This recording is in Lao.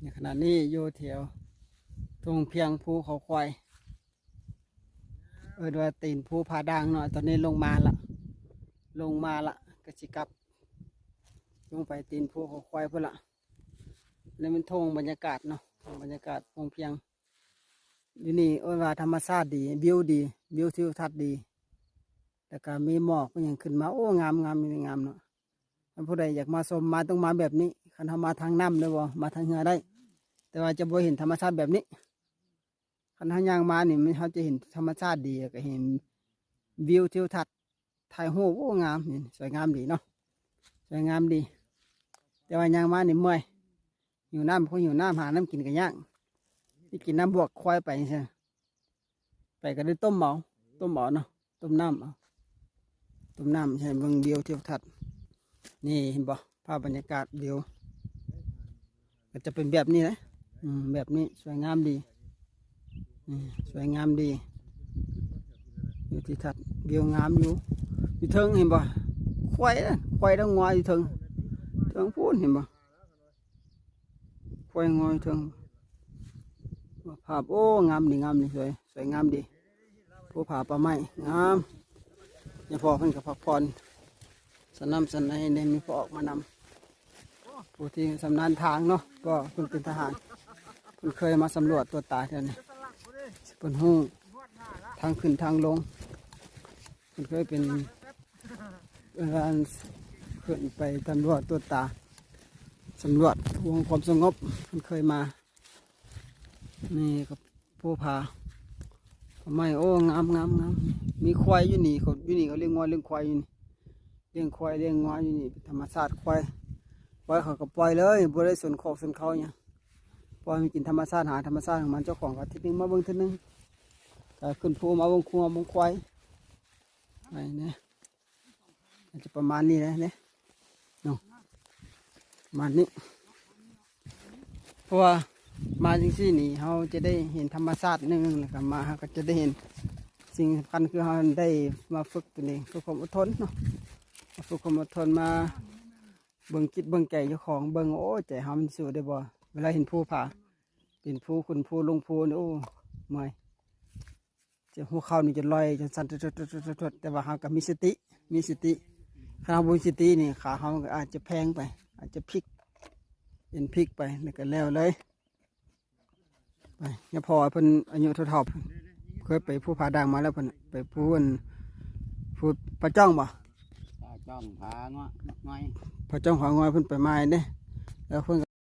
ໃນຂະນະນີ້ຢູ່ແຖວທົ່ງພຽງພູເຂົາຄວາຍ ເອີ້ນວ່າຕີນພູຜາດ່າງເນາະ. ຕອນນີ້ລົງມາລະ ລົງມາລະ ກໍຊິກັບລົງໄປຕີນພູເຂົາຄວາຍພຸ້ນລະ. ນີ້ແມ່ນທົ່ງບັນຍາກາດເນາະ ທົ່ງບັນຍາກາດທົ່ງພຽງ. ຢູ່ນີ້ເອີ້ນວ່າທຳມະຊາດດີ ວິວດີ ວິວທິວທັດດີ ແລ້ວກໍມີໝອກມີຫຍັງຂຶ້ນມາ. ໂອ້ ງາມ ງາມ ງາມເນາະ. ຄັນຜູ້ໃດຢາກມາຊົມ ມາ ຕ້ອງມາແບບນີ້. ຄັນເຮົາມາທາງນ້ຳໄດ້ບໍ່ ມາທາງເຮືອໄດ້ ແຕ່ວ່າຈະບໍ່ເຫັນທຳມະຊາດແບບນີ້. ຄັນເຮົາຍ່າງມານີ້ ມັນ ເຮົາຈະເຫັນທຳມະຊາດດີ ແລ້ວກໍເຫັນວິວທິວທັດ ຖ່າຍຮູບ. ໂອ້ ງາມ ນີ້ ສວຍງາມດີເນາະ ສວຍງາມດີ. ແຕ່ວ່າຍ່າງມານີ້ເມື່ອຍ ຫິວນ້ຳ ຄົນຫິວນ້ຳ ຫານ້ຳກິນກໍຍາກ. ໄດ້ກິນນ້ຳບວກຄວາຍໄປຈັ່ງຊີ້ ໄປກໍໄດ້ຕົ້ມເອົາ ຕົ້ມເອົາເນາະ ຕົ້ມນ້ຳເອົາ ຕົ້ມນ້ຳໃຫ້ເບິ່ງວິວທິວທັດ. ນີ້ເຫັນບໍ່ ພາບບັນຍາກາດວິວ ກໍຈະເປັນແບບນີ້ແຫຼະ. ອືມ ແບບນີ້ສວຍງາມດີ ນີ້ສວຍງາມດີ ວິວທິວທັດ ວິວງາມຢູ່. ຢູ່ເທິງເຫັນບໍ່ ຄວາຍ ຄວາຍທັງງົວຢູ່ເທິງ ເທິງພຸ້ນເຫັນບໍ່ ຄວາຍງົວຢູ່ເທິງ. ພາບ ໂອ້ ງາມດີ ງາມດີ ສວຍ ສວຍງາມດີ. ພູຜາປ່າໄມ້ງາມ. ຍາພໍ່ເພິ່ນກໍພັກຜ່ອນ ສະໜຳສະໄນແດ່ ມີຜູ້ອອກມານຳ ຜູ້ທີ່ຊຳນານທາງເນາະ ເພາະເພິ່ນເປັນທະຫານ ເພິ່ນເຄີຍມາສຳຫຼວດຕົວະຕາແຖວນີ້ ເພິ່ນຮູ້ທາງຂຶ້ນທາງລົງ. ເພິ່ນເຄີຍເປັນ ເວລາຂຶ້ນໄປສຳຫຼວດຕົວະຕາ ສຳຫຼວດເພື່ອຄວາມສະຫງົບ ເພິ່ນເຄີຍມາ. ນີ້ກໍພູຜາໄມ້. ໂອ້ ງາມ ງາມ ງາມ. ມີຄວາຍຢູ່ນີ້ ເຂົາ ຢູ່ນີ້ເຂົາລ້ຽງງົວລ້ຽງຄວາຍຢູ່ນີ້ ລ້ຽງຄວາຍລ້ຽງງົວຢູ່ນີ້ ເປັນທຳມະຊາດ. ຄວາຍ ຄວາຍເຂົາກໍປ່ອຍເລີຍ ບໍ່ໄດ້ສົນຄອກສົນເຂົາຫຍັງ ປ່ອຍໃຫ້ກິນທຳມະຊາດ ຫາທຳມະຊາດຂອງມັນ. ເຈົ້າຂອງກໍອາທິດໜຶ່ງມາເບິ່ງເທື່ອໜຶ່ງ ກໍຂຶ້ນພູມາເບິ່ງຄວາຍເບິ່ງຄວາຍ ໄປເນາະ. ອາດຈະປະມານນີ້ແຫຼະເນາະ ປະມານນີ້. ເພາະວ່າມາຈັ່ງຊີ້ນີ້ ເຮົາຈະໄດ້ເຫັນທຳມະຊາດໜຶ່ງ ແລ້ວກໍມາ ເຮົາກໍຈະໄດ້ເຫັນສິ່ງສຳຄັນ ຄືເຮົາໄດ້ມາຝຶກຕົວນີ້ ຝຶກຄວາມອົດທົນເນາະ ມາຝຶກຄວາມອົດທົນ ມາເບິ່ງຈິດເບິ່ງໃຈເຈົ້າຂອງ ເບິ່ງ ໂອ້ ໃຈເຮົາມັນສູ້ໄດ້ບໍ່ ເວລາເຫັນພູຜາ ເປັນພູຂຶ້ນພູລົງພູນີ້. ໂອ້ ເມື່ອຍ ເຈັບຫົວເຂົ່ານີ້ຈົນລອຍຈົນສັ່ນ ແຕ່ວ່າເຮົາກໍມີສະຕິ ມີສະຕິ. ຄັນເຮົາບໍ່ມີສະຕິນີ້ ຂາເຮົາກໍອາດຈະແພງໄປ ອາດຈະພິກ ເອັນພິກໄປ ແລ້ວກໍແລ້ວເລີຍ. ໄປ ຍາພໍ່ເພິ່ນອາຍຸເຖົ້າໆ ເຄີຍໄປພູຜາດ່າງມາແລ້ວ ເພິ່ນໄປພູອັນ ພູຜາຈ້ອງບໍ່ ຜາຈ້ອງ ຜາງອຍ ຜາຈ້ອງ ຜາງອຍ ເພິ່ນໄປມາເດ້ ແລ້ວເພິ່ນ